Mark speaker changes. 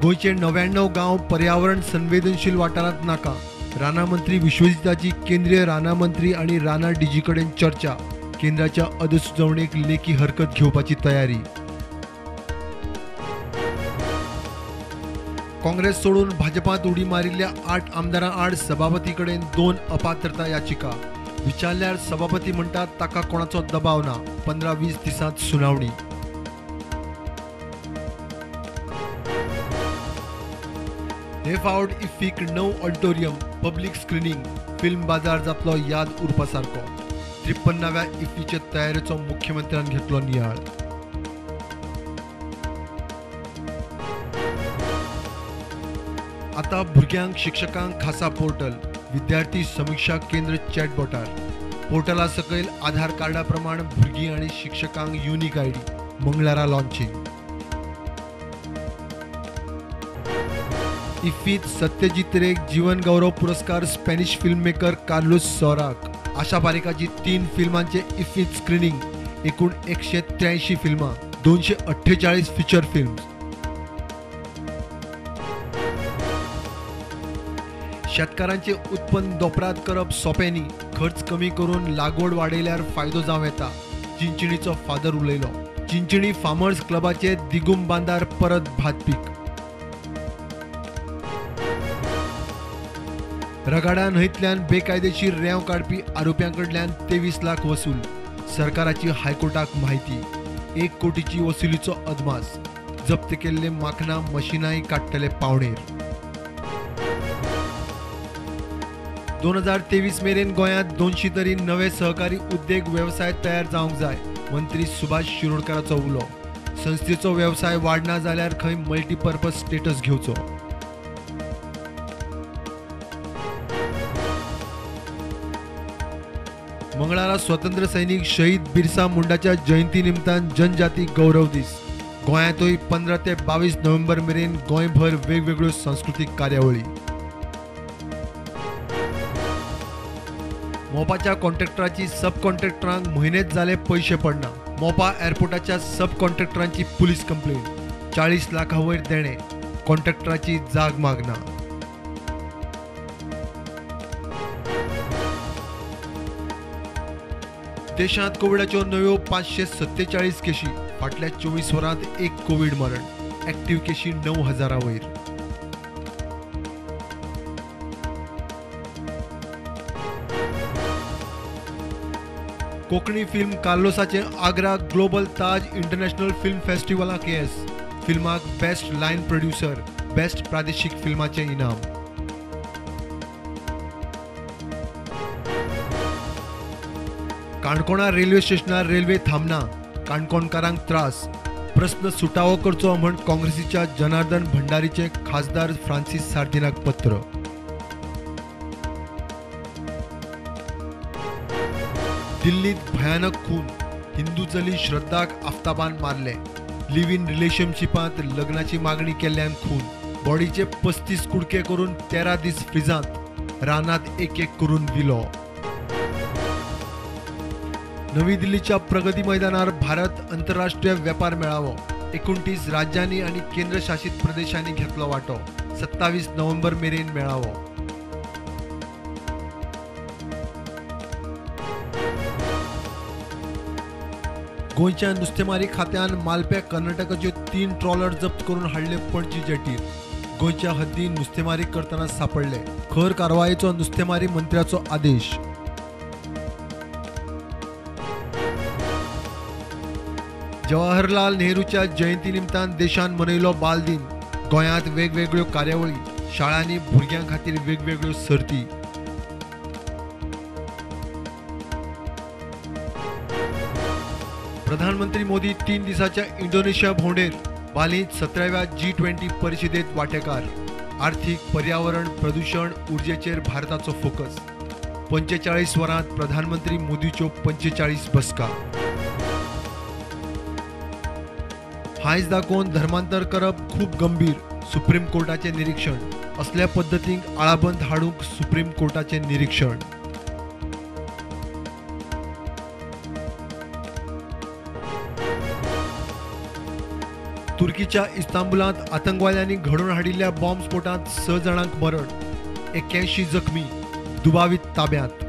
Speaker 1: गोंयचे 99 गांव पर्यावरण संवेदनशील वाठारांत नाका. रानां मंत्री विश्वजिताची केंद्रीय रानां मंत्री आनी रानां डीजी कडेन चर्चा. केंद्राच्या अधिसुचोवणेक लेखी हरकत घेवपाची तयारी. काँग्रेस सोडून भाजपांत उडी मारिल्ल्या 8 आमदारां आड सभापती कडेन 2 अपात्रता याचिका. विचारल्यार सभापती म्हणटात ताका कोणाचो दबाव ना. 15-20 दिसांत सुनावणी. हे फावट इफ्फीक 9 ऑडिटोरियम, पब्लीक स्क्रिनींग, फिल्म बाजार जातलो याद उरपा सारको. 53व्या इफ्फीचे तयारेचो मुख्यमंत्र्यान घेतलो नियाळ. आता भुरग्यांक शिक्षकांक खासा पोर्टल, विद्यार्थी समिक्षा केंद्र चॅटबॉटार. पोर्टला सकयल आधार कार्डा प्रमाण भुरगीं आनी शिक्षकांक युनिक आयडी. मंगळारा लॉन्चिंग. इफ्फीत सत्यजीत रेक जीवन गौरव पुरस्कार स्पॅनिश फिल्ममेकर कार्लोस सौराक. आशा पारेखाची 3 फिल्मांचे इफ्फीत स्क्रिनींग. एकूण 183 फिल्मां, 248 फिचर फिल्म्स. शेतकारांचे उत्पन्न दोपरात करप सोंपें न्ही, खर्च कमी करून लागवड वाडयल्यार फायदो जावं येता. चिंचणीचो फादर उलयलो. चिंचणी फार्मर्स क्लबाचे दिगुम बांदार परत भात पीक. रगाडा न्हंयतल्यान बेकायदेशीर रेंव काडपी आरोप्यां कडल्यान 23 लाख वसूल. सरकाराची हायकोर्टाक म्हायती. 1 कोटीची वसुलीचो अदमास. जप्त केल्ले माखनां मशिनांय काडटले पावणेर. 2023 मेरेन गोंयांत 200 तरी नवे सहकारी उद्देग वेवसाय तयार जावंक जाय. मंत्री सुभाष शिरोडकाराचो उलो. संस्थेचो वेवसाय वाडना जाल्यार खंय मल्टीपर्पज स्टेटस घेवचो. मंगळारा स्वतंत्र सैनिक शहीद बिरसा मुंडाच्या जयंती निमतान जनजाती गौरव दीस. गोंयांतूय 15 ते 22 नोव्हेंबर मेरेन गोंयभर वेगवेगळ्यो सांस्कृतीक कार्यावळी. मोपाच्या कॉन्ट्रॅक्टराची सब कॉन्ट्रॅक्टरांक म्हयनेच जाले पयशे पडना. मोपा एअरपोर्टाच्या सब कॉन्ट्रॅक्टरांची पुलीस कंप्लेन. 40 लाखां वयर देणे. कॉन्ट्रॅक्टराची जाग मागना. देशांत कोविडाच्यो नव्यो 547 केशी. फाटल्या 24 वरांत 1 कोविड मरण. ऍक्टिव्ह केशी 9,000 वयर. कोंकणी फिल्म कार्लोसाचें Agra global Taj international film फेस्टिवलाक येस. फिल्माक बेस्ट लायन प्रोड्युसर, बेस्ट प्रादेशीक फिल्माचें इनाम. काणकोणा रेल्वे स्टेशनार रेल्वे थांबना. काणकोणकारांक त्रास. प्रस्न सुटावो करचो म्हण काँग्रेसीच्या जनार्दन भंडारीचें खासदार फ्रांसीस सार्दिनाक पत्र. दिल्लीत भयानक खून. हिंदू चली श्रद्धाक आफताबान मारले. लिव्ह इन रिलेशनशिपांत लग्नाची मागणी केल्ल्यान खून. बॉडीचे 35 कुडके करून 13 दीस फ्रिजांत. रानांत एक एक करून विलो. नवी दिल्लीच्या प्रगती मैदानार भारत आंतरराष्ट्रीय वेपार मेळावो. 29 राज्यांनी आनी केंद्रशासीत प्रदेशांनी घेतलो वांटो. 27 नोव्हेंबर मेरेन मेळावो. गोंयच्या नुस्तेमारी खात्यान मालप्या कर्नाटकाच्यो 3 ट्रॉलर जप्त करून हाडले पणजी जेटीर. गोंयच्या हद्दीन नुस्तेमारी करतना सापडले. खर कारवायेचो नुस्तेमारी मंत्र्याचो आदेश. जवाहरलाल नेहरूच्या जयंती निमतान देशान मनयलो बाल दिन. गोंयांत वेगवेगळ्यो कार्यावळी. शाळांनी भुरग्यां खातीर वेगवेगळ्यो सर्ती. प्रधानमंत्री मोदी 3 दिसाच्या इंडोनेशिया भोंवडेर. बालींत 17व्या G20 परिषदेत वांटेकार. आर्थिक, पर्यावरण, प्रदूषण, उर्जेचेर भारताचो फोकस. 45 वरांत प्रधानमंत्री मोदीच्यो 45 बसका. हांयस दाखोवन धर्मांतर करप खूब गंभीर. सुप्रीम कोर्टाचें निरीक्षण. असल्या पद्दतींक आळाबंद हाडूंक सुप्रीम कोर्टाचें निरीक्षण. तुर्कीच्या इस्तांबुलांत आतंकवाद्यांनी घडोवन हाडिल्ल्या बॉम्ब स्फोटांत 6 जाणांक मरण, 81 जखमी, दुबावीत ताब्यांत.